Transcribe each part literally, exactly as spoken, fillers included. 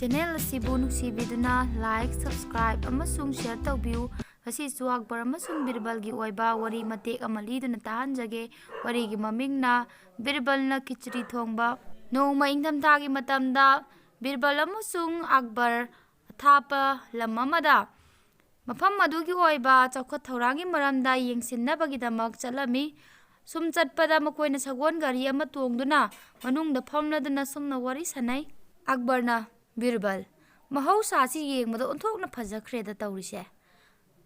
Channel ꯑꯁꯤꯕꯨ ꯅꯨꯡꯁꯤꯕꯤꯗꯨꯅ like, subscribe ꯑꯃꯁꯨꯡ share ꯇꯧꯕꯤꯌꯨ꯫ ꯉꯁꯤꯁꯨ ꯑꯛꯕꯔ ꯑꯃꯁꯨꯡ ꯕꯤꯔꯕꯜꯒꯤ ꯑꯣꯏꯕ ꯋꯥꯔꯤ ꯃꯇꯦꯛ ꯑꯃ ꯂꯤꯗꯨꯅ ꯇꯥꯍꯟꯖꯒꯦ꯫ ꯋꯥꯔꯤꯒꯤ ꯃꯃꯤꯡꯅ ꯕꯤꯔꯕꯜꯅ ꯈꯤꯆ꯭ꯔꯤ ꯊꯣꯡꯕ꯫ ꯅꯣꯡꯃ ꯏꯪꯊꯝꯊꯥꯒꯤ ꯃꯇꯝꯗ ꯕꯤꯔꯕꯜ ꯑꯃꯁꯨꯡ ꯑꯛꯕꯔ ꯑꯊꯥꯞꯄ ꯂꯝ ꯑꯃꯗ ꯃꯐꯝ ꯑꯗꯨꯒꯤ ꯑꯣꯏꯕ ꯆꯥꯎꯈꯠ ꯊꯧꯔꯥꯡꯒꯤ ꯃꯔꯝꯗ ꯌꯦꯡꯁꯤꯟꯅꯕꯒꯤꯗꯃꯛ ꯆꯠꯂꯝꯃꯤ꯫ ꯁꯨꯝ ꯆꯠꯄꯗ ꯃꯈꯣꯏꯅ ꯁꯒꯣꯜ ꯒꯥꯔꯤ ꯑꯃ ꯇꯣꯡꯗꯨꯅ ꯃꯅꯨꯡꯗ ꯐꯝꯂꯗꯨꯅ ꯁꯨꯝꯅ ꯋꯥꯔꯤ ꯁꯥꯟꯅꯩ꯫ ꯑꯛꯕꯔꯅ, "ꯕꯤꯔꯕꯜ, ꯃꯍꯧꯁꯥꯁꯤ ꯌꯦꯡꯕꯗ ꯑꯣꯟꯊꯣꯛꯅ ꯐꯖꯈ꯭ꯔꯦꯗ ꯇꯧꯔꯤꯁꯦ꯫"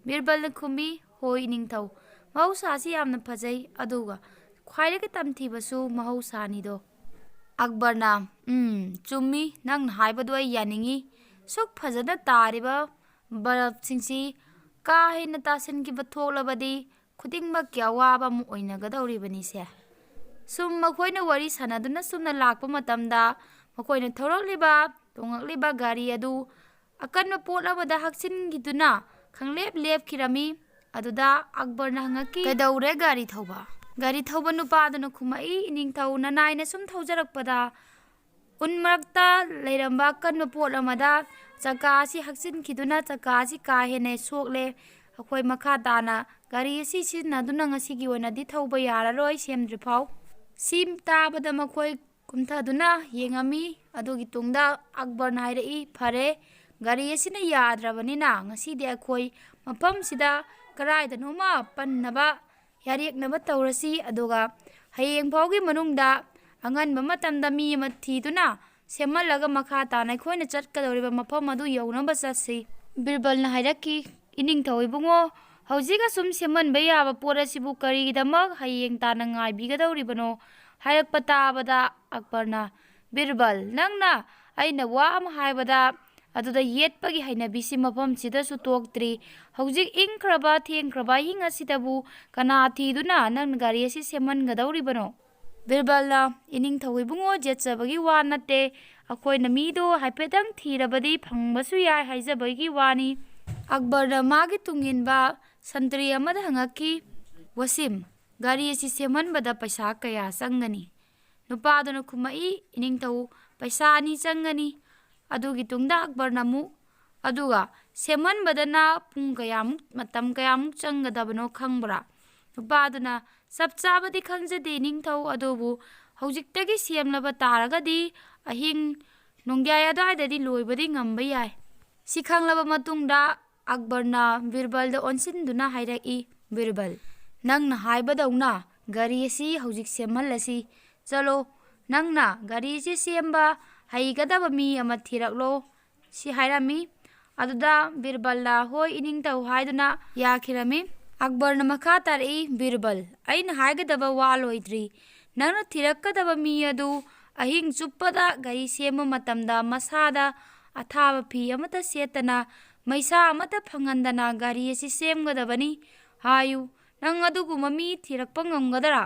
ꯕꯤꯔꯕꯜꯅ ꯈꯨꯝꯃꯤ, "ꯍꯣꯏ ꯏꯅꯤꯡꯊꯧ, ꯃꯍꯧꯁꯥꯁꯤ ꯌꯥꯝꯅ ꯐꯖꯩ, ꯑꯗꯨꯒ ꯈ꯭ꯋꯥꯏꯗꯒꯤ ꯇꯝꯊꯤꯕꯁꯨ ꯃꯍꯧꯁꯥꯅꯤꯗꯣ꯫" ꯑꯛꯕꯔꯅ, "ꯎꯝ, ꯆꯨꯝꯃꯤ, ꯅꯪꯅ ꯍꯥꯏꯕꯗꯨ ꯑꯩ ꯌꯥꯅꯤꯡꯏ꯫ ꯁꯨꯛ ꯐꯖꯅ ꯇꯥꯔꯤꯕ ꯕꯜꯕꯁꯤꯡꯁꯤ ꯀꯥ ꯍꯦꯟꯅ ꯇꯥꯁꯤꯟꯈꯤꯕ ꯊꯣꯛꯂꯕꯗꯤ ꯈꯨꯗꯤꯡꯃꯛꯀꯤ ꯑꯋꯥꯕ ꯑꯃ ꯑꯣꯏꯅꯒꯗꯧꯔꯤꯕꯅꯤꯁꯦ꯫" ꯁꯨꯝ ꯃꯈꯣꯏꯅ ꯋꯥꯔꯤ ꯁꯥꯟꯅꯗꯨꯅ ꯁꯨꯝꯅ ꯂꯥꯛꯄ ꯃꯇꯝꯗ ꯃꯈꯣꯏꯅ ꯊꯧꯔꯛꯂꯤꯕ, ꯇꯣꯡꯂꯛꯂꯤꯕ ꯒꯥꯔꯤ ꯑꯗꯨ ꯑꯀꯟꯕ ꯄꯣꯠ ꯑꯃꯗ ꯍꯛꯆꯤꯟꯈꯤꯗꯨꯅ ꯈꯪꯂꯦꯞ ꯂꯦꯞꯈꯤꯔꯝꯃꯤ꯫ ꯑꯗꯨꯗ ꯑꯛꯕꯔꯅ ꯍꯪꯉꯛꯈꯤ, "ꯀꯩꯗꯧꯔꯦ ꯒꯥꯔꯤ ꯊꯧꯕ?" ꯒꯥꯔꯤ ꯊꯧꯕ ꯅꯨꯄꯥꯗꯨꯅ ꯈꯨꯝꯃꯛꯏ, "ꯏꯅꯤꯡꯊꯧ, ꯅꯅꯥꯏꯅ ꯁꯨꯝ ꯊꯧꯖꯔꯛꯄꯗ ꯎꯟ ꯃꯔꯛꯇ ꯂꯩꯔꯝꯕ ꯑꯀꯟꯕ ꯄꯣꯠ ꯑꯃꯗ ꯆꯀꯥ ꯑꯁꯤ ꯍꯛꯆꯤꯟꯈꯤꯗꯨꯅ ꯆꯀꯥ ꯑꯁꯤ ꯀꯥ ꯍꯦꯟꯅ ꯁꯣꯛꯂꯦ꯫ ꯑꯩꯈꯣꯏ ꯃꯈꯥ ꯇꯥꯅ ꯒꯥꯔꯤ ꯑꯁꯤ ꯁꯤꯖꯤꯟꯅꯗꯨꯅ ꯉꯁꯤꯒꯤ ꯑꯣꯏꯅꯗꯤ ꯊꯧꯕ ꯌꯥꯔꯔꯣꯏ, ꯁꯦꯝꯗ꯭ꯔꯤꯐꯥꯎ꯫" ꯁꯤ ꯇꯥꯕꯗ ꯃꯈꯣꯏ ꯀꯨꯝꯊꯗꯨꯅ ꯌꯦꯡꯉꯝꯃꯤ꯫ ꯑꯗꯨꯒꯤ ꯇꯨꯡꯗ ꯑꯛꯕꯔꯅ ꯍꯥꯏꯔꯛꯏ, "ꯐꯔꯦ, ꯒꯥꯔꯤ ꯑꯁꯤꯅ ꯌꯥꯗ꯭ꯔꯕꯅꯤꯅ ꯉꯁꯤꯗꯤ ꯑꯩꯈꯣꯏ ꯃꯐꯝꯁꯤꯗ ꯀꯗꯥꯏꯗꯅꯣꯃ ꯄꯟꯅꯕ ꯌꯥꯔꯦꯛꯅꯕ ꯇꯧꯔꯁꯤ, ꯑꯗꯨꯒ ꯍꯌꯦꯡ ꯐꯥꯎꯒꯤ ꯃꯅꯨꯡꯗ ꯑꯉꯟꯕ ꯃꯇꯝꯗ ꯃꯤ ꯑꯃ ꯊꯤꯗꯨꯅ ꯁꯦꯝꯍꯜꯂꯒ ꯃꯈꯥ ꯇꯥꯅ ꯑꯩꯈꯣꯏꯅ ꯆꯠꯀꯗꯧꯔꯤꯕ ꯃꯐꯝ ꯑꯗꯨ ꯌꯧꯅꯕ ꯆꯠꯁꯤ꯫" ꯕꯤꯔꯕꯜꯅ ꯍꯥꯏꯔꯛꯈꯤ, "ꯏꯅꯤꯡꯊꯧ ꯏꯕꯨꯡꯉꯣ, ꯍꯧꯖꯤꯛ ꯑꯁꯨꯝ ꯁꯦꯝꯍꯟꯕ ꯌꯥꯕ ꯄꯣꯠ ꯑꯁꯤꯕꯨ ꯀꯔꯤꯒꯤꯗꯃꯛ ꯍꯌꯦꯡ ꯇꯥꯅ ꯉꯥꯏꯕꯤꯒꯗꯧꯔꯤꯕꯅꯣ?" ꯍꯥꯏꯔꯛꯄ ꯇꯥꯕꯗ ꯑꯛꯕꯔꯅ, "ꯕꯤꯔꯕꯜ, ꯅꯪꯅ ꯑꯩꯅ ꯋꯥ ꯑꯃ ꯍꯥꯏꯕꯗ ꯑꯗꯨꯗ ꯌꯦꯠꯄꯒꯤ ꯍꯩꯅꯕꯤꯁꯤ ꯃꯐꯝꯁꯤꯗꯁꯨ ꯇꯣꯛꯇ꯭ꯔꯤ꯫ ꯍꯧꯖꯤꯛ ꯏꯪꯈ꯭ꯔꯕ ꯊꯦꯡꯈ꯭ꯔꯕ ꯑꯍꯤꯡ ꯑꯁꯤꯗꯕꯨ ꯀꯅꯥ ꯊꯤꯗꯨꯅ ꯅꯪꯅ ꯒꯥꯔꯤ ꯑꯁꯤ ꯁꯦꯝꯍꯟꯒꯗꯧꯔꯤꯕꯅꯣ?" ꯕꯤꯔꯕꯜꯅ, "ꯏꯅꯤꯡꯊꯧ ꯏꯕꯨꯡꯉꯣ, ꯌꯦꯠꯆꯕꯒꯤ ꯋꯥ ꯅꯠꯇꯦ꯫ ꯑꯩꯈꯣꯏꯅ ꯃꯤꯗꯣ ꯍꯥꯏꯐꯦꯠꯇꯪ ꯊꯤꯔꯕꯗꯤ ꯐꯪꯕꯁꯨ ꯌꯥꯏ ꯍꯥꯏꯖꯕꯒꯤ ꯋꯥꯅꯤ꯫" ꯑꯛꯕꯔꯅ ꯃꯥꯒꯤ ꯇꯨꯡꯏꯟꯕ ꯁꯟꯇ꯭ꯔꯤ ꯑꯃꯗ ꯍꯪꯉꯛꯈꯤ, "ꯋꯥꯁꯤꯝ, ꯒꯥꯔꯤ ꯑꯁꯤ ꯁꯦꯝꯍꯟꯕꯗ ꯄꯩꯁꯥ ꯀꯌꯥ ꯆꯪꯒꯅꯤ?" ꯅꯨꯄꯥꯗꯨꯅ ꯈꯨꯝꯃꯛꯏ, "ꯏꯅꯤꯡꯊꯧ, ꯄꯩꯁꯥ ꯑꯅꯤ ꯆꯪꯒꯅꯤ꯫ ꯑꯗꯨꯒꯤ ꯇꯨꯡꯗ ꯑꯛꯕꯔꯅ ꯑꯃꯨꯛ, "ꯑꯗꯨꯒ ꯁꯦꯝꯍꯟꯕꯗꯅ ꯄꯨꯡ ꯀꯌꯥꯃꯨꯛ, ꯃꯇꯝ ꯀꯌꯥꯃꯨꯛ ꯆꯪꯒꯗꯕꯅꯣ ꯈꯪꯕ꯭ꯔꯥ?" ꯅꯨꯄꯥꯗꯨꯅ, "ꯆꯞ ꯆꯥꯕꯗꯤ ꯈꯪꯖꯗꯦ ꯅꯤꯡꯊꯧ, ꯑꯗꯨꯕꯨ ꯍꯧꯖꯤꯛꯇꯒꯤ ꯁꯦꯝꯂꯕ ꯇꯥꯔꯒꯗꯤ ꯑꯍꯤꯡ ꯅꯣꯡꯌꯥꯏ ꯑꯗꯨꯋꯥꯏꯗꯗꯤ ꯂꯣꯏꯕꯗꯤ ꯉꯝꯕ ꯌꯥꯏ"꯫ ꯁꯤ ꯈꯪꯂꯕ ꯃꯇꯨꯡꯗ ꯑꯛꯕꯔꯅ ꯕꯤꯔꯕꯜꯗ ꯑꯣꯟꯁꯤꯟꯗꯨꯅ ꯍꯥꯏꯔꯛꯏ, "ꯕꯤꯔꯕꯜ, ꯅꯪꯅ ꯍꯥꯏꯕꯗꯧꯅ ꯒꯥꯔꯤ ꯑꯁꯤ ꯍꯧꯖꯤꯛ ꯁꯦꯝꯍꯜꯂꯁꯤ꯫ ꯆꯠꯂꯣ, ꯅꯪꯅ ꯒꯥꯔꯤ ꯑꯁꯤ ꯁꯦꯝꯕ ꯍꯩꯒꯗꯕ ꯃꯤ ꯑꯃ ꯊꯤꯔꯛꯂꯣ"꯫ ꯁꯤ ꯍꯥꯏꯔꯝꯃꯤ꯫ ꯑꯗꯨꯗ ꯕꯤꯔꯕꯜꯅ "ꯍꯣꯏ ꯏꯅꯤꯡꯊꯧ" ꯍꯥꯏꯗꯨꯅ ꯌꯥꯈꯤꯔꯝꯃꯤ꯫ ꯑꯛꯕꯔꯅ ꯃꯈꯥ ꯇꯥꯔꯛꯏ, "ꯕꯤꯔꯕꯜ, ꯑꯩꯅ ꯍꯥꯏꯒꯗꯕ ꯋꯥ ꯂꯣꯏꯗ꯭ꯔꯤ꯫ ꯅꯪꯅ ꯊꯤꯔꯛꯀꯗꯕ ꯃꯤ ꯑꯗꯨ ꯑꯍꯤꯡ ꯆꯨꯞꯄꯗ ꯒꯥꯔꯤ ꯁꯦꯝꯕ ꯃꯇꯝꯗ ꯃꯁꯥꯗ ꯑꯊꯥꯕ ꯐꯤ ꯑꯃꯠꯇ ꯁꯦꯠꯇꯅ, ꯃꯩꯁꯥ ꯑꯃꯠꯇ ꯐꯪꯍꯟꯗꯅ ꯒꯥꯔꯤ ꯑꯁꯤ ꯁꯦꯝꯒꯗꯕꯅꯤ ꯍꯥꯏꯌꯨ꯫ ꯅꯪ ꯑꯗꯨꯒꯨꯝꯕ ꯃꯤ ꯊꯤꯔꯛꯄ ꯉꯝꯒꯗ꯭ꯔꯥ?"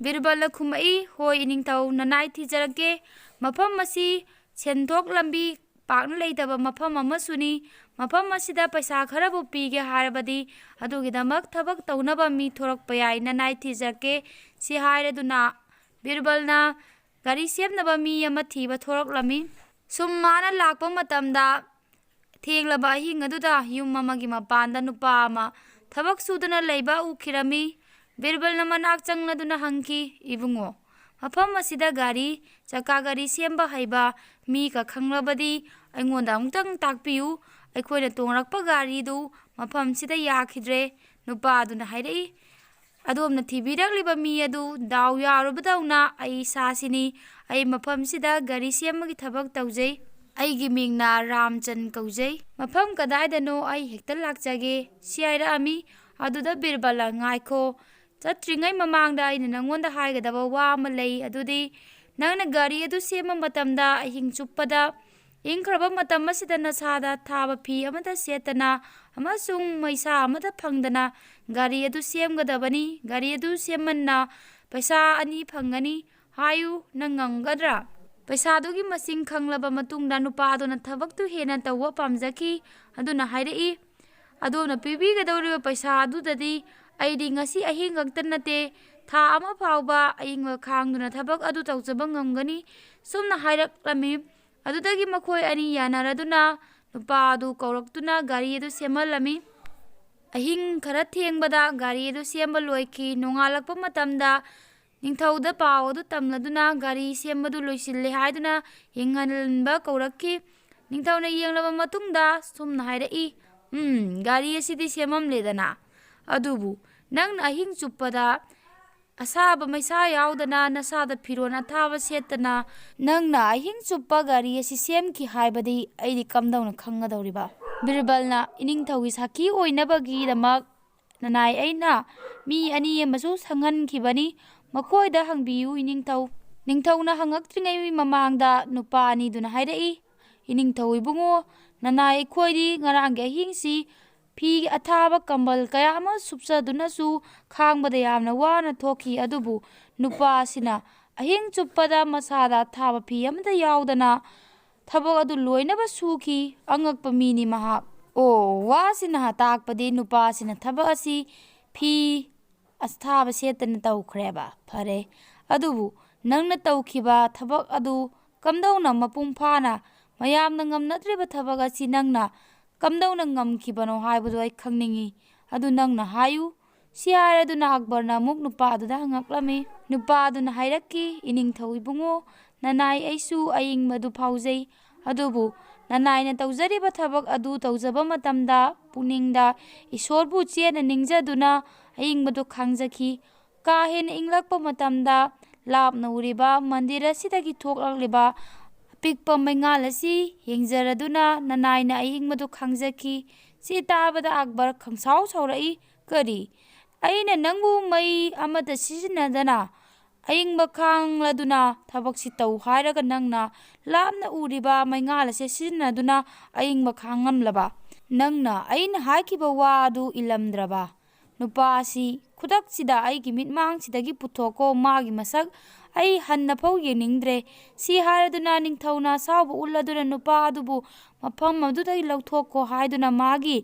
ꯕꯤꯔꯕꯜꯅ ꯈꯨꯝꯃꯛꯏ, "ꯍꯣꯏ ꯏꯅꯤꯡꯊꯧ, ꯅꯅꯥꯏ ꯊꯤꯖꯔꯛꯀꯦ꯫ ꯃꯐꯝ ꯑꯁꯤ ꯁꯦꯟꯊꯣꯛ ꯂꯝꯕꯤ ꯄꯥꯛꯅ ꯂꯩꯇꯕ ꯃꯐꯝ ꯑꯃꯁꯨꯅꯤ꯫ ꯃꯐꯝ ꯑꯁꯤꯗ ꯄꯩꯁꯥ ꯈꯔꯕꯨ ꯄꯤꯒꯦ ꯍꯥꯏꯔꯕꯗꯤ ꯑꯗꯨꯒꯤꯗꯃꯛ ꯊꯕꯛ ꯇꯧꯅꯕ ꯃꯤ ꯊꯣꯔꯛꯄ ꯌꯥꯏ, ꯅꯅꯥꯏ ꯊꯤꯖꯔꯛꯀꯦ"꯫ ꯁꯤ ꯍꯥꯏꯔꯗꯨꯅ ꯕꯤꯔꯕꯜꯅ ꯒꯥꯔꯤ ꯁꯦꯝꯅꯕ ꯃꯤ ꯑꯃ ꯊꯤꯕ ꯊꯣꯔꯛꯂꯝꯃꯤ꯫ ꯁꯨꯝ ꯃꯥꯅ ꯂꯥꯛꯄ ꯃꯇꯝꯗ ꯊꯦꯡꯂꯕ ꯑꯍꯤꯡ ꯑꯗꯨꯗ ꯌꯨꯝ ꯑꯃꯒꯤ ꯃꯄꯥꯟꯗ ꯅꯨꯄꯥ ꯑꯃ ꯊꯕꯛ ꯁꯨꯗꯨꯅ ꯂꯩꯕ ꯎꯈꯤꯔꯝꯃꯤ꯫ ꯕꯤꯔꯕꯜꯅ ꯃꯅꯥꯛ ꯆꯪꯂꯗꯨꯅ ꯍꯪꯈꯤ, "ꯏꯕꯨꯡꯉꯣ, ꯃꯐꯝ ꯑꯁꯤꯗ ꯒꯥꯔꯤ, ꯆꯀꯥ ꯒꯥꯔꯤ ꯁꯦꯝꯕ ꯍꯩꯕ ꯃꯤꯒ ꯈꯪꯂꯕꯗꯤ ꯑꯩꯉꯣꯟꯗ ꯑꯃꯨꯛꯇꯪ ꯇꯥꯛꯄꯤꯌꯨ꯫ ꯑꯩꯈꯣꯏꯅ ꯇꯣꯡꯂꯛꯄ ꯒꯥꯔꯤꯗꯨ ꯃꯐꯝꯁꯤꯗ ꯌꯥꯈꯤꯗ꯭ꯔꯦ"꯫ ꯅꯨꯄꯥ ꯑꯗꯨꯅ ꯍꯥꯏꯔꯛꯏ, "ꯑꯗꯣꯝꯅ ꯊꯤꯕꯤꯔꯛꯂꯤꯕ ꯃꯤ ꯑꯗꯨ ꯗꯥꯎ ꯌꯥꯔꯨꯕꯗꯧꯅ ꯑꯩ ꯏꯁꯥꯁꯤꯅꯤ꯫ ꯑꯩ ꯃꯐꯝꯁꯤꯗ ꯒꯥꯔꯤ ꯁꯦꯝꯕꯒꯤ ꯊꯕꯛ ꯇꯧꯖꯩ꯫ ꯑꯩꯒꯤ ꯃꯤꯡꯅ ꯔꯥꯝꯆꯟ ꯀꯧꯖꯩ꯫ ꯃꯐꯝ ꯀꯗꯥꯏꯗꯅꯣ ꯑꯩ ꯍꯦꯛꯇ ꯂꯥꯛꯆꯒꯦ"꯫ ꯁꯤ ꯍꯥꯏꯔꯛꯑꯝꯃꯤ꯫ ꯑꯗꯨꯗ ꯕꯤꯔꯕꯜꯅ, "ꯉꯥꯏꯈꯣ, ꯆꯠꯇ꯭ꯔꯤꯉꯩ ꯃꯃꯥꯡꯗ ꯑꯩꯅ ꯅꯪꯉꯣꯟꯗ ꯍꯥꯏꯒꯗꯕ ꯋꯥ ꯑꯃ ꯂꯩ꯫ ꯑꯗꯨꯗꯤ ꯅꯪꯅ ꯒꯥꯔꯤ ꯑꯗꯨ ꯁꯦꯝꯕ ꯃꯇꯝꯗ ꯑꯍꯤꯡ ꯆꯨꯞꯄꯗ ꯏꯪꯈ꯭ꯔꯕ ꯃꯇꯝ ꯑꯁꯤꯗ ꯅꯁꯥꯗ ꯊꯥꯕ ꯐꯤ ꯑꯃꯠꯇ ꯁꯦꯠꯇꯅ ꯑꯃꯁꯨꯡ ꯃꯩꯁꯥ ꯑꯃꯠꯇ ꯐꯪꯗꯅ ꯒꯥꯔꯤ ꯑꯗꯨ ꯁꯦꯝꯒꯗꯕꯅꯤ꯫ ꯒꯥꯔꯤ ꯑꯗꯨ ꯁꯦꯝꯃꯟꯅ ꯄꯩꯁꯥ ꯑꯅꯤ ꯐꯪꯒꯅꯤ ꯍꯥꯏꯌꯨ꯫ ꯅꯪ ꯉꯝꯒꯗ꯭ꯔꯥ?" ꯄꯩꯁꯥꯗꯨꯒꯤ ꯃꯁꯤꯡ ꯈꯪꯂꯕ ꯃꯇꯨꯡꯗ ꯅꯨꯄꯥ ꯑꯗꯨꯅ ꯊꯕꯛꯇꯨ ꯍꯦꯟꯅ ꯇꯧꯕ ꯄꯥꯝꯖꯈꯤ꯫ ꯑꯗꯨꯅ ꯍꯥꯏꯔꯛꯏ, "ꯑꯗꯣꯝꯅ ꯄꯤꯕꯤꯒꯗꯧꯔꯤꯕ ꯄꯩꯁꯥ ꯑꯗꯨꯗꯗꯤ ꯑꯩꯗꯤ ꯉꯁꯤ ꯑꯍꯤꯡ ꯈꯛꯇ ꯅꯠꯇꯦ, ꯊꯥ ꯑꯃ ꯐꯥꯎꯕ ꯑꯏꯪꯕ ꯈꯥꯡꯗꯨꯅ ꯊꯕꯛ ꯑꯗꯨ ꯇꯧꯖꯕ ꯉꯝꯒꯅꯤ"꯫ ꯁꯨꯝꯅ ꯍꯥꯏꯔꯛꯂꯝꯃꯤ꯫ ꯑꯗꯨꯗꯒꯤ ꯃꯈꯣꯏ ꯑꯅꯤ ꯌꯥꯅꯔꯗꯨꯅ ꯅꯨꯄꯥ ꯑꯗꯨ ꯀꯧꯔꯛꯇꯨꯅ ꯒꯥꯔꯤ ꯑꯗꯨ ꯁꯦꯝꯍꯜꯂꯝꯃꯤ꯫ ꯑꯍꯤꯡ ꯈꯔ ꯊꯦꯡꯕꯗ ꯒꯥꯔꯤ ꯑꯗꯨ ꯁꯦꯝꯕ ꯂꯣꯏꯈꯤ꯫ ꯅꯣꯡꯉꯥꯜꯂꯛꯄ ꯃꯇꯝꯗ ꯅꯤꯡꯊꯧꯗ ꯄꯥꯎ ꯑꯗꯨ ꯇꯝꯂꯗꯨꯅ ꯒꯥꯔꯤ ꯁꯦꯝꯕꯗꯨ ꯂꯣꯏꯁꯤꯜꯂꯦ ꯍꯥꯏꯗꯨꯅ ꯌꯦꯡꯍꯟꯕ ꯀꯧꯔꯛꯈꯤ꯫ ꯅꯤꯡꯊꯧꯅ ꯌꯦꯡꯂꯕ ꯃꯇꯨꯡꯗ ꯁꯨꯝꯅ ꯍꯥꯏꯔꯛꯏ, "ꯎꯝ, ꯒꯥꯔꯤ ꯑꯁꯤꯗꯤ ꯁꯦꯝꯃꯝꯂꯦꯗꯅ꯫ ꯑꯗꯨꯕꯨ ꯅꯪꯅ ꯑꯍꯤꯡ ꯆꯨꯞꯄꯗ ꯑꯁꯥꯕ ꯃꯩꯁꯥ ꯌꯥꯎꯗꯅ ꯅꯁꯥꯗ ꯐꯤꯔꯣꯜ ꯑꯊꯥꯕ ꯁꯦꯠꯇꯅ ꯅꯪꯅ ꯑꯍꯤꯡ ꯆꯨꯞꯄ ꯒꯥꯔꯤ ꯑꯁꯤ ꯁꯦꯝꯈꯤ ꯍꯥꯏꯕꯗꯤ ꯑꯩꯗꯤ ꯀꯝꯗꯧꯅ ꯈꯪꯒꯗꯧꯔꯤꯕ?" ꯕꯤꯔꯕꯜꯅ ꯏꯅꯤꯡꯊꯧꯒꯤ ꯁꯥꯈꯤ ꯑꯣꯏꯅꯕꯒꯤꯗꯃꯛ ꯅꯅꯥꯏ ꯑꯩꯅ ꯃꯤ ꯑꯅꯤ ꯑꯃꯁꯨ ꯁꯪꯍꯟꯈꯤꯕꯅꯤ꯫ ꯃꯈꯣꯏꯗ ꯍꯪꯕꯤꯌꯨ ꯏꯅꯤꯡꯊꯧ꯫ ꯅꯤꯡꯊꯧꯅ ꯍꯪꯉꯛꯇ꯭ꯔꯤꯉꯩ ꯃꯃꯥꯡꯗ ꯅꯨꯄꯥ ꯑꯅꯤꯗꯨꯅ ꯍꯥꯏꯔꯛꯏ, "ꯏꯅꯤꯡꯊꯧ ꯏꯕꯨꯡꯉꯣ, ꯅꯅꯥꯏ ꯑꯩꯈꯣꯏꯗꯤ ꯉꯔꯥꯡꯒꯤ ꯑꯍꯤꯡꯁꯤ ꯐꯤ ꯑꯊꯥꯕ ꯀꯝꯕꯜ ꯀꯌꯥ ꯑꯃ ꯁꯨꯞꯆꯗꯨꯅꯁꯨ ꯈꯥꯡꯕꯗ ꯌꯥꯝꯅ ꯋꯥꯅ ꯊꯣꯛꯈꯤ꯫ ꯑꯗꯨꯕꯨ ꯅꯨꯄꯥ ꯑꯁꯤꯅ ꯑꯍꯤꯡ ꯆꯨꯞꯄꯗ ꯃꯁꯥꯗ ꯑꯊꯥꯕ ꯐꯤ ꯑꯃꯠꯇ ꯌꯥꯎꯗꯅ ꯊꯕꯛ ꯑꯗꯨ ꯂꯣꯏꯅꯕ ꯁꯨꯈꯤ꯫ ꯑꯉꯛꯄ ꯃꯤꯅꯤ ꯃꯍꯥꯛ꯫" ꯑꯣ, ꯋꯥꯁꯤꯅ ꯇꯥꯛꯄꯗꯤ ꯅꯨꯄꯥꯁꯤꯅ ꯊꯕꯛ ꯑꯁꯤ ꯐꯤ ꯑꯊꯥꯕ ꯁꯦꯠꯇꯅ ꯇꯧꯈ꯭ꯔꯦꯕ꯫ ꯐꯔꯦ, ꯑꯗꯨꯕꯨ ꯅꯪꯅ ꯇꯧꯈꯤꯕ ꯊꯕꯛ ꯑꯗꯨ ꯀꯝꯗꯧꯅ ꯃꯄꯨꯡ ꯐꯥꯅ ꯃꯌꯥꯝꯅ ꯉꯝꯅꯗ꯭ꯔꯤꯕ ꯊꯕꯛ ꯑꯁꯤ ꯅꯪꯅ ꯀꯝꯗꯧꯅ ꯉꯝꯈꯤꯕꯅꯣ ꯍꯥꯏꯕꯗꯨ ꯑꯩ ꯈꯪꯅꯤꯡꯏ꯫ ꯑꯗꯨ ꯅꯪꯅ ꯍꯥꯏꯌꯨ꯫ ꯁꯤ ꯍꯥꯏꯔꯗꯨꯅ ꯑꯛꯕꯔꯅ ꯑꯃꯨꯛ ꯅꯨꯄꯥ ꯑꯗꯨꯗ ꯍꯪꯉꯛꯂꯝꯃꯤ꯫ ꯅꯨꯄꯥ ꯑꯗꯨꯅ ꯍꯥꯏꯔꯛꯈꯤ, "ꯏꯅꯤꯡꯊꯧ ꯏꯕꯨꯡꯉꯣ, ꯅꯅꯥꯏ ꯑꯩꯁꯨ ꯑꯏꯪꯕꯗꯨ ꯐꯥꯎꯖꯩ꯫ ꯑꯗꯨꯕꯨ ꯅꯅꯥꯏꯅ ꯇꯧꯖꯔꯤꯕ ꯊꯕꯛ ꯑꯗꯨ ꯇꯧꯖꯕ ꯃꯇꯝꯗ ꯄꯨꯛꯅꯤꯡꯗ ꯏꯁꯣꯔꯕꯨ ꯆꯦꯠꯅ ꯅꯤꯡꯖꯗꯨꯅ ꯑꯏꯪꯕꯗꯨ ꯈꯥꯡꯖꯈꯤ꯫ ꯀꯥ ꯍꯦꯟꯅ ꯏꯪꯂꯛꯄ ꯃꯇꯝꯗ ꯂꯥꯞꯅ ꯎꯔꯤꯕ ꯃꯟꯗꯤꯔ ꯑꯁꯤꯗꯒꯤ ꯊꯣꯛꯂꯛꯂꯤꯕ ꯑꯄꯤꯛꯄ ꯃꯩꯉꯥꯜ ꯑꯁꯤ ꯌꯦꯡꯖꯔꯗꯨꯅ ꯅꯅꯥꯏꯅ ꯑꯏꯪꯕꯗꯨ ꯈꯥꯡꯖꯈꯤ꯫" ꯁꯤ ꯇꯥꯕꯗ ꯑꯛꯕꯔ ꯈꯪꯁꯥꯎ ꯁꯥꯎꯔꯛꯏ꯫ "ꯀꯔꯤ? ꯑꯩꯅ ꯅꯪꯕꯨ ꯃꯩ ꯑꯃꯠꯇ ꯁꯤꯖꯤꯟꯅꯗꯅ ꯑꯏꯪꯕ ꯈꯥꯡꯂꯗꯨꯅ ꯊꯕꯛꯁꯤ ꯇꯧ ꯍꯥꯏꯔꯒ ꯅꯪꯅ ꯂꯥꯞꯅ ꯎꯔꯤꯕ ꯃꯩꯉꯥꯜ ꯑꯁꯦ ꯁꯤꯖꯤꯟꯅꯗꯨꯅ ꯑꯏꯪꯕ ꯈꯥꯡꯉꯝꯂꯕ? ꯅꯪꯅ ꯑꯩꯅ ꯍꯥꯏꯈꯤꯕ ꯋꯥ ꯑꯗꯨ ꯏꯜꯂꯝꯗ꯭ꯔꯕ?" ꯅꯨꯄꯥ ꯑꯁꯤ ꯈꯨꯗꯛꯁꯤꯗ ꯑꯩꯒꯤ ꯃꯤꯠꯃꯥꯡꯁꯤꯗꯒꯤ ꯄꯨꯊꯣꯛꯀꯣ, ꯃꯥꯒꯤ ꯃꯁꯛ ꯑꯩ ꯍꯟꯅ ꯐꯥꯎ ꯌꯦꯡꯅꯤꯡꯗ꯭ꯔꯦ꯫ ꯁꯤ ꯍꯥꯏꯔꯗꯨꯅ ꯅꯤꯡꯊꯧꯅ ꯑꯁꯥꯎꯕ ꯎꯠꯂꯗꯨꯅ ꯅꯨꯄꯥ ꯑꯗꯨꯕꯨ ꯃꯐꯝ ꯑꯗꯨꯗꯒꯤ ꯂꯧꯊꯣꯛꯀꯣ ꯍꯥꯏꯗꯨꯅ ꯃꯥꯒꯤ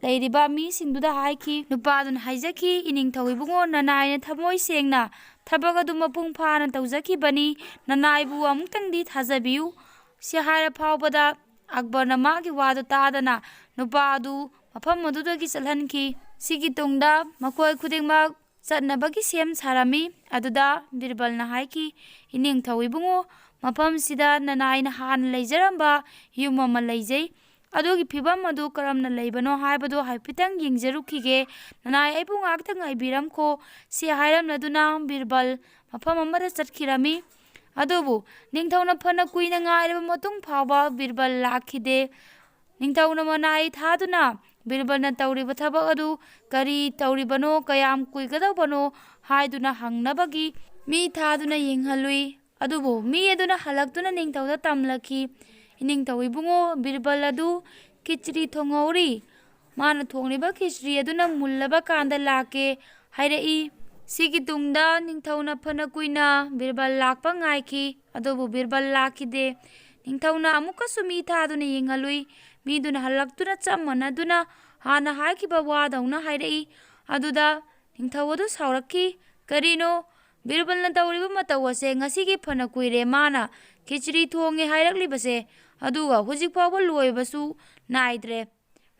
ꯂꯩꯔꯤꯕ ꯃꯤꯁꯤꯡꯗꯨꯗ ꯍꯥꯏꯈꯤ꯫ ꯅꯨꯄꯥꯗꯨꯅ ꯍꯥꯏꯖꯈꯤ, "ꯏꯅꯤꯡꯊꯧ ꯏꯕꯨꯡꯉꯣ, ꯅꯅꯥꯏꯅ ꯊꯃꯣꯏ ꯁꯦꯡꯅ ꯊꯕꯛ ꯑꯗꯨ ꯃꯄꯨꯡ ꯐꯥꯅ ꯇꯧꯖꯈꯤꯕꯅꯤ꯫ ꯅꯅꯥꯏꯕꯨ ꯑꯃꯨꯛꯇꯪꯗꯤ ꯊꯥꯖꯕꯤꯌꯨ꯫ ꯁꯤ ꯍꯥꯏꯔ ꯐꯥꯎꯕꯗ ꯑꯛꯕꯔꯅ ꯃꯥꯒꯤ ꯋꯥꯗꯨ ꯇꯥꯗꯅ ꯅꯨꯄꯥ ꯑꯗꯨ ꯃꯐꯝ ꯑꯗꯨꯗꯒꯤ ꯆꯠꯍꯟꯈꯤ꯫ ꯁꯤꯒꯤ ꯇꯨꯡꯗ ꯃꯈꯣꯏ ꯈꯨꯗꯤꯡꯃꯛ ꯆꯠꯅꯕꯒꯤ ꯁꯦꯝ ꯁꯥꯔꯝꯃꯤ꯫ ꯑꯗꯨꯗ ꯕꯤꯔꯕꯜꯅ ꯍꯥꯏꯈꯤ, "ꯏꯅꯤꯡꯊꯧ ꯏꯕꯨꯡꯉꯣ, ꯃꯐꯝꯁꯤꯗ ꯅꯅꯥꯏꯅ ꯍꯥꯟꯅ ꯂꯩꯖꯔꯝꯕ ꯌꯨꯝ ꯑꯃ ꯂꯩꯖꯩ꯫ ꯑꯗꯨꯒꯤ ꯐꯤꯕꯝ ꯑꯗꯨ ꯀꯔꯝꯅ ꯂꯩꯕꯅꯣ ꯍꯥꯏꯕꯗꯨ ꯍꯥꯏꯐꯦꯠꯇꯪ ꯌꯦꯡꯖꯔꯨꯈꯤꯒꯦ꯫ ꯅꯅꯥꯏ ꯑꯩꯕꯨ ꯉꯥꯏꯍꯥꯛꯇ ꯉꯥꯏꯕꯤꯔꯝꯈꯣ"꯫ ꯁꯤ ꯍꯥꯏꯔꯝꯂꯗꯨꯅ ꯕꯤꯔꯕꯜ ꯃꯐꯝ ꯑꯃꯗ ꯆꯠꯈꯤꯔꯝꯃꯤ꯫ ꯑꯗꯨꯕꯨ ꯅꯤꯡꯊꯧꯅ ꯐꯅ ꯀꯨꯏꯅ ꯉꯥꯏꯔꯕ ꯃꯇꯨꯡ ꯐꯥꯎꯕ ꯕꯤꯔꯕꯜ ꯂꯥꯛꯈꯤꯗꯦ꯫ ꯅꯤꯡꯊꯧꯅ ꯃꯅꯥꯏ ꯊꯥꯗꯨꯅ ꯕꯤꯔꯕꯜꯅ ꯇꯧꯔꯤꯕ ꯊꯕꯛ ꯑꯗꯨ ꯀꯔꯤ ꯇꯧꯔꯤꯕꯅꯣ, ꯀꯌꯥꯝ ꯀꯨꯏꯒꯗꯧꯕꯅꯣ ꯍꯥꯏꯗꯨꯅ ꯍꯪꯅꯕꯒꯤ ꯃꯤ ꯊꯥꯗꯨꯅ ꯌꯦꯡꯍꯜꯂꯨꯏ꯫ ꯑꯗꯨꯕꯨ ꯃꯤ ꯑꯗꯨꯅ ꯍꯜꯂꯛꯇꯨꯅ ꯅꯤꯡꯊꯧꯗ ꯇꯝꯂꯛꯈꯤ, "ꯏꯅꯤꯡꯊꯧ ꯏꯕꯨꯡꯉꯣ, ꯕꯤꯔꯕꯜ ꯑꯗꯨ ꯈꯤꯆ꯭ꯔꯤ ꯊꯣꯡꯍꯧꯔꯤ꯫ ꯃꯥꯅ ꯊꯣꯡꯂꯤꯕ ꯈꯤꯆ꯭ꯔꯤ ꯑꯗꯨꯅ ꯃꯨꯜꯂꯕ ꯀꯥꯟꯗ ꯂꯥꯛꯀꯦ" ꯍꯥꯏꯔꯛꯏ꯫ ꯁꯤꯒꯤ ꯇꯨꯡꯗ ꯅꯤꯡꯊꯧꯅ ꯐꯅ ꯀꯨꯏꯅ ꯕꯤꯔꯕꯜ ꯂꯥꯛꯄ ꯉꯥꯏꯈꯤ, ꯑꯗꯨꯕꯨ ꯕꯤꯔꯕꯜ ꯂꯥꯛꯈꯤꯗꯦ꯫ ꯅꯤꯡꯊꯧꯅ ꯑꯃꯨꯛꯀꯁꯨ ꯃꯤ ꯊꯥꯗꯨꯅ ꯌꯦꯡꯍꯜꯂꯨꯏ꯫ ꯃꯤꯗꯨꯅ ꯍꯜꯂꯛꯇꯨꯅ ꯆꯞ ꯃꯥꯟꯅꯗꯨꯅ ꯍꯥꯟꯅ ꯍꯥꯏꯈꯤꯕ ꯋꯥꯗꯧꯅ ꯍꯥꯏꯔꯛꯏ꯫ ꯑꯗꯨꯗ ꯅꯤꯡꯊꯧ ꯑꯗꯨ ꯁꯥꯎꯔꯛꯈꯤ, "ꯀꯔꯤꯅꯣ? ꯕꯤꯔꯕꯜꯅ ꯇꯧꯔꯤꯕ ꯃꯇꯧ ꯑꯁꯦ ꯉꯁꯤꯒꯤ ꯐꯅ ꯀꯨꯏꯔꯦ ꯃꯥꯅ ꯈꯤꯆ꯭ꯔꯤ ꯊꯣꯡꯉꯦ ꯍꯥꯏꯔꯛꯂꯤꯕꯁꯦ, ꯑꯗꯨꯒ ꯍꯧꯖꯤꯛ ꯐꯥꯎꯕ ꯂꯣꯏꯕꯁꯨ ꯅꯥꯏꯗ꯭ꯔꯦ꯫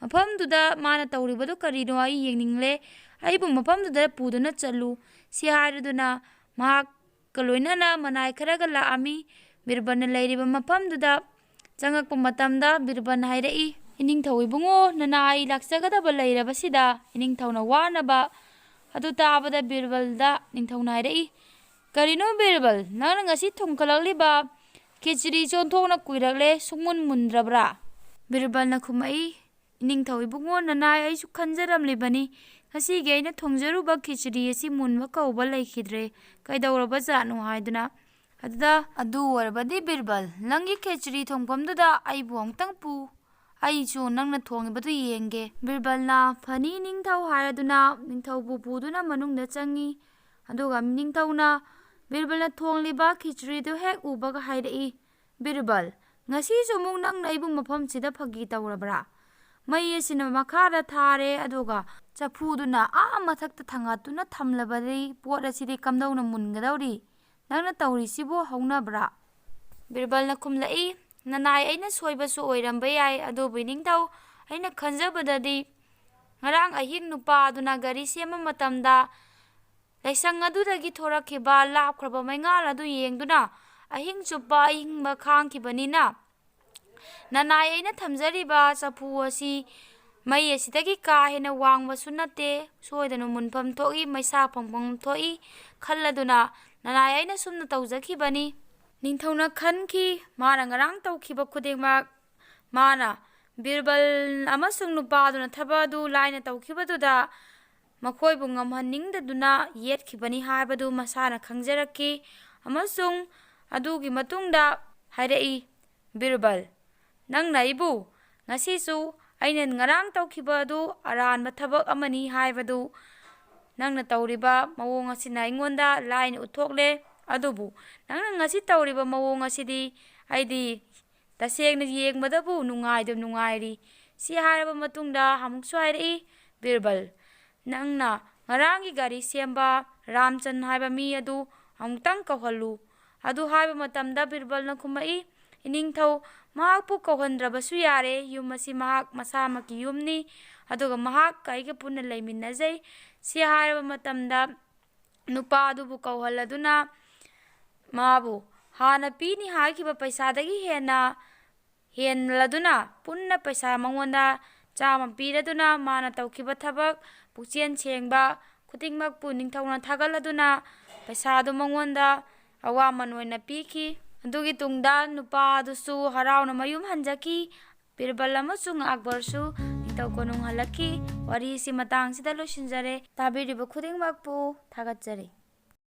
ꯃꯐꯝꯗꯨꯗ ꯃꯥꯅ ꯇꯧꯔꯤꯕꯗꯨ ꯀꯔꯤꯅꯣ ꯑꯩ ꯌꯦꯡꯅꯤꯡꯂꯦ꯫ ꯑꯩꯕꯨ ꯃꯐꯝꯗꯨꯗ ꯄꯨꯗꯨꯅ ꯆꯠꯂꯨ"꯫ ꯁꯤ ꯍꯥꯏꯔꯗꯨꯅ ꯃꯍꯥꯛꯀ ꯂꯣꯏꯅꯅ ꯃꯅꯥꯏ ꯈꯔꯒ ꯂꯥꯛꯑꯝꯃꯤ꯫ ꯕꯤꯔꯕꯜꯅ ꯂꯩꯔꯤꯕ ꯃꯐꯝꯗꯨꯗ ꯆꯪꯉꯛꯄ ꯃꯇꯝꯗ ꯕꯤꯔꯕꯜꯅ ꯍꯥꯏꯔꯛꯏ, "ꯏꯅꯤꯡꯊꯧ ꯏꯕꯨꯡꯉꯣ, ꯅꯅꯥꯏ ꯂꯥꯛꯆꯒꯗꯕ ꯂꯩꯔꯕꯁꯤꯗ ꯏꯅꯤꯡꯊꯧꯅ ꯋꯥꯅꯕ" ꯑꯗꯨ ꯇꯥꯕꯗ ꯕꯤꯔꯕꯜꯗ ꯅꯤꯡꯊꯧꯅ ꯍꯥꯏꯔꯛꯏ, "ꯀꯔꯤꯅꯣ ꯕꯤꯔꯕꯜ, ꯅꯪꯅ ꯉꯁꯤ ꯊꯣꯡꯈꯠꯂꯛꯂꯤꯕ ꯈꯦꯆ꯭ꯔꯤ ꯆꯣꯟꯊꯣꯛꯅ ꯀꯨꯏꯔꯛꯂꯦ, ꯁꯨꯡꯃꯨꯟ ꯃꯨꯟꯗ꯭ꯔꯕ꯭ꯔꯥ?" ꯕꯤꯔꯕꯜꯅ ꯈꯨꯝꯃꯛꯏ, "ꯏꯅꯤꯡꯊꯧ ꯏꯕꯨꯡꯉꯣ, ꯅꯅꯥꯏ ꯑꯩꯁꯨ ꯈꯟꯖꯔꯝꯂꯤꯕꯅꯤ, ꯉꯁꯤꯒꯤ ꯑꯩꯅ ꯊꯣꯡꯖꯔꯨꯕ ꯈꯦꯆ꯭ꯔꯤ ꯑꯁꯤ ꯃꯨꯟꯕ ꯀꯧꯕ ꯂꯩꯈꯤꯗ꯭ꯔꯦ, ꯀꯩꯗꯧꯔꯕ ꯖꯥꯠꯅꯣ ꯍꯥꯏꯗꯨꯅ꯫ ꯑꯗꯨꯗ ꯑꯗꯨ ꯑꯣꯏꯔꯕꯗꯤ ꯕꯤꯔꯕꯜ, ꯅꯪꯒꯤ ꯈꯦꯆ꯭ꯔꯤ ꯊꯣꯡꯐꯝꯗꯨꯗ ꯑꯩꯕꯨ ꯑꯃꯨꯛꯇꯪ ꯄꯨ, ꯑꯩꯁꯨ ꯅꯪꯅ ꯊꯣꯡꯉꯤꯕꯗꯨ ꯌꯦꯡꯒꯦ"꯫ ꯕꯤꯔꯕꯜꯅ "ꯐꯅꯤ ꯅꯤꯡꯊꯧ" ꯍꯥꯏꯔꯗꯨꯅ ꯅꯤꯡꯊꯧꯕꯨ ꯄꯨꯗꯨꯅ ꯃꯅꯨꯡꯗ ꯆꯪꯉꯤ꯫ ꯑꯗꯨꯒ ꯅꯤꯡꯊꯧꯅ ꯕꯤꯔꯕꯜꯅ ꯊꯣꯡꯂꯤꯕ ꯈꯦꯆ꯭ꯔꯤꯗꯨ ꯍꯦꯛ ꯎꯕꯒ ꯍꯥꯏꯔꯛꯏ, "ꯕꯤꯔꯕꯜ, ꯉꯁꯤꯁꯨ ꯑꯃꯨꯛ ꯅꯪꯅ ꯑꯩꯕꯨ ꯃꯐꯝꯁꯤꯗ ꯐꯥꯒꯤ ꯇꯧꯔꯕ꯭ꯔꯥ? ꯃꯩ ꯑꯁꯤꯅ ꯃꯈꯥꯗ ꯊꯥꯔꯦ, ꯑꯗꯨꯒ ꯆꯐꯨꯗꯨꯅ ꯑꯥ ꯃꯊꯛꯇ ꯊꯥꯡꯒꯠꯇꯨꯅ ꯊꯝꯂꯕꯗꯤ ꯄꯣꯠ ꯑꯁꯤꯗꯤ ꯀꯝꯗꯧꯅ ꯃꯨꯟꯒꯗꯧꯔꯤ? ꯅꯪꯅ ꯇꯧꯔꯤꯁꯤꯕꯨ ꯍꯧꯅꯕ꯭ꯔꯥ?" ꯕꯤꯔꯕꯜꯅ ꯈꯨꯝꯂꯛꯏ, ꯅꯅꯥꯏ ꯑꯩꯅ ꯁꯣꯏꯕꯁꯨ ꯑꯣꯏꯔꯝꯕ ꯌꯥꯏ, ꯑꯗꯨꯕꯨ ꯏꯅꯤꯡꯊꯧ, ꯑꯩꯅ ꯈꯟꯖꯕꯗꯗꯤ ꯉꯔꯥꯡ ꯑꯍꯤꯡ ꯅꯨꯄꯥ ꯑꯗꯨꯅ ꯒꯥꯔꯤ ꯁꯦꯝꯕ ꯃꯇꯝꯗ ꯂꯥꯏꯁꯪ ꯑꯗꯨꯗꯒꯤ ꯊꯣꯔꯛꯈꯤꯕ ꯂꯥꯞꯈ꯭ꯔꯕ ꯃꯩꯉꯥꯜ ꯑꯗꯨ ꯌꯦꯡꯗꯨꯅ ꯑꯍꯤꯡ ꯆꯨꯞꯄ ꯑꯏꯪꯕ ꯈꯥꯡꯈꯤꯕꯅꯤꯅ, ꯅꯅꯥꯏ ꯑꯩꯅ ꯊꯝꯖꯔꯤꯕ ꯆꯐꯨ ꯑꯁꯤ ꯃꯩ ꯑꯁꯤꯗꯒꯤ ꯀꯥ ꯍꯦꯟꯅ ꯋꯥꯡꯕꯁꯨ ꯅꯠꯇꯦ, ꯁꯣꯏꯗꯅ ꯃꯨꯟꯐꯝ ꯊꯣꯛꯏ, ꯃꯩꯁꯥ ꯐꯪꯐꯝ ꯊꯣꯛꯏ ꯈꯜꯂꯗꯨꯅ ꯅꯅꯥꯏ ꯑꯩꯅ ꯁꯨꯝꯅ ꯇꯧꯖꯈꯤꯕꯅꯤ꯫ ꯅꯤꯡꯊꯧꯅ ꯈꯟꯈꯤ, ꯃꯥꯅ ꯉꯔꯥꯡ ꯇꯧꯈꯤꯕ ꯈꯨꯗꯤꯡꯃꯛ ꯃꯥꯅ ꯕꯤꯔꯕꯜ ꯑꯃꯁꯨꯡ ꯅꯨꯄꯥꯗꯨꯅ ꯊꯕꯛ ꯑꯗꯨ ꯂꯥꯏꯅ ꯇꯧꯈꯤꯕꯗꯨꯗ ꯃꯈꯣꯏꯕꯨ ꯉꯝꯍꯟꯅꯤꯡꯗꯗꯨꯅ ꯌꯦꯠꯈꯤꯕꯅꯤ ꯍꯥꯏꯕꯗꯨ ꯃꯁꯥꯅ ꯈꯪꯖꯔꯛꯈꯤ꯫ ꯑꯃꯁꯨꯡ ꯑꯗꯨꯒꯤ ꯃꯇꯨꯡꯗ ꯍꯥꯏꯔꯛꯏ, "ꯕꯤꯔꯕꯜ, ꯅꯪꯅ ꯑꯩꯕꯨ ꯉꯁꯤꯁꯨ ꯑꯩꯅ ꯉꯔꯥꯡ ꯇꯧꯈꯤꯕ ꯑꯗꯨ ꯑꯔꯥꯟꯕ ꯊꯕꯛ ꯑꯃꯅꯤ ꯍꯥꯏꯕꯗꯨ ꯅꯪꯅ ꯇꯧꯔꯤꯕ ꯃꯑꯣꯡ ꯑꯁꯤꯅ ꯑꯩꯉꯣꯟꯗ ꯂꯥꯏꯅ ꯎꯠꯊꯣꯛꯂꯦ꯫ ꯑꯗꯨꯕꯨ ꯅꯪꯅ ꯉꯁꯤ ꯇꯧꯔꯤꯕ ꯃꯑꯣꯡ ꯑꯁꯤꯗꯤ ꯑꯩꯗꯤ ꯇꯁꯦꯡꯅ ꯌꯦꯡꯕꯗꯕꯨ ꯅꯨꯡꯉꯥꯏꯗꯨ ꯅꯨꯡꯉꯥꯏꯔꯤ꯫" ꯁꯤ ꯍꯥꯏꯔꯕ ꯃꯇꯨꯡꯗ ꯑꯃꯨꯛꯁꯨ ꯍꯥꯏꯔꯛꯏ, "ꯕꯤꯔꯕꯜ, ꯅꯪꯅ ꯉꯔꯥꯡꯒꯤ ꯒꯥꯔꯤ ꯁꯦꯝꯕ ꯔꯥꯝꯆꯟ ꯍꯥꯏꯕ ꯃꯤ ꯑꯗꯨ ꯑꯃꯨꯛꯇꯪ ꯀꯧꯍꯜꯂꯨ꯫" ꯑꯗꯨ ꯍꯥꯏꯕ ꯃꯇꯝꯗ ꯕꯤꯔꯕꯜꯅ ꯈꯨꯝꯃꯛꯏ, "ꯏꯅꯤꯡꯊꯧ, ꯃꯍꯥꯛꯄꯨ ꯀꯧꯍꯟꯗ꯭ꯔꯕꯁꯨ ꯌꯥꯔꯦ, ꯌꯨꯝ ꯑꯁꯤ ꯃꯍꯥꯛ ꯃꯁꯥꯃꯛꯀꯤ ꯌꯨꯝꯅꯤ, ꯑꯗꯨꯒ ꯃꯍꯥꯛ ꯑꯩꯒ ꯄꯨꯟꯅ ꯂꯩꯃꯤꯟꯅꯖꯩ꯫" ꯁꯤ ꯍꯥꯏꯔꯕ ꯃꯇꯝꯗ ꯅꯨꯄꯥ ꯑꯗꯨꯕꯨ ꯀꯧꯍꯜꯂꯗꯨꯅ ꯃꯥꯕꯨ ꯍꯥꯟꯅ ꯄꯤꯅꯤ ꯍꯥꯏꯈꯤꯕ ꯄꯩꯁꯥꯗꯒꯤ ꯍꯦꯟꯅ ꯍꯦꯟꯂꯗꯨꯅ ꯄꯨꯟꯅ ꯄꯩꯁꯥ ꯃꯉꯣꯟꯗ ꯆꯥꯝꯃ ꯄꯤꯔꯗꯨꯅ ꯃꯥꯅ ꯇꯧꯈꯤꯕ ꯊꯕꯛ ꯄꯨꯛꯆꯦꯜ ꯁꯦꯡꯕ ꯈꯨꯗꯤꯡꯃꯛꯄꯨ ꯅꯤꯡꯊꯧꯅ ꯊꯥꯒꯠꯂꯗꯨꯅ ꯄꯩꯁꯥꯗꯨ ꯃꯉꯣꯟꯗ ꯑꯋꯥꯃꯟ ꯑꯣꯏꯅ ꯄꯤꯈꯤ꯫ ꯑꯗꯨꯒꯤ ꯇꯨꯡꯗ ꯅꯨꯄꯥ ꯑꯗꯨꯁꯨ ꯍꯔꯥꯎꯅ ꯃꯌꯨꯝ ꯍꯟꯖꯈꯤ꯫ ꯕꯤꯔꯕꯜ ꯑꯃꯁꯨꯡ ꯑꯛꯕꯔꯁꯨ ꯅꯤꯡꯊꯧ ꯀꯣꯅꯨꯡ ꯍꯜꯂꯛꯈꯤ꯫ ꯋꯥꯔꯤꯁꯤ ꯃꯇꯥꯡꯁꯤꯗ ꯂꯣꯏꯁꯤꯟꯖꯔꯦ꯫ ꯇꯥꯕꯤꯔꯤꯕ ꯈꯨꯗꯤꯡꯃꯛꯄꯨ ꯊꯥꯒꯠꯆꯔꯤ꯫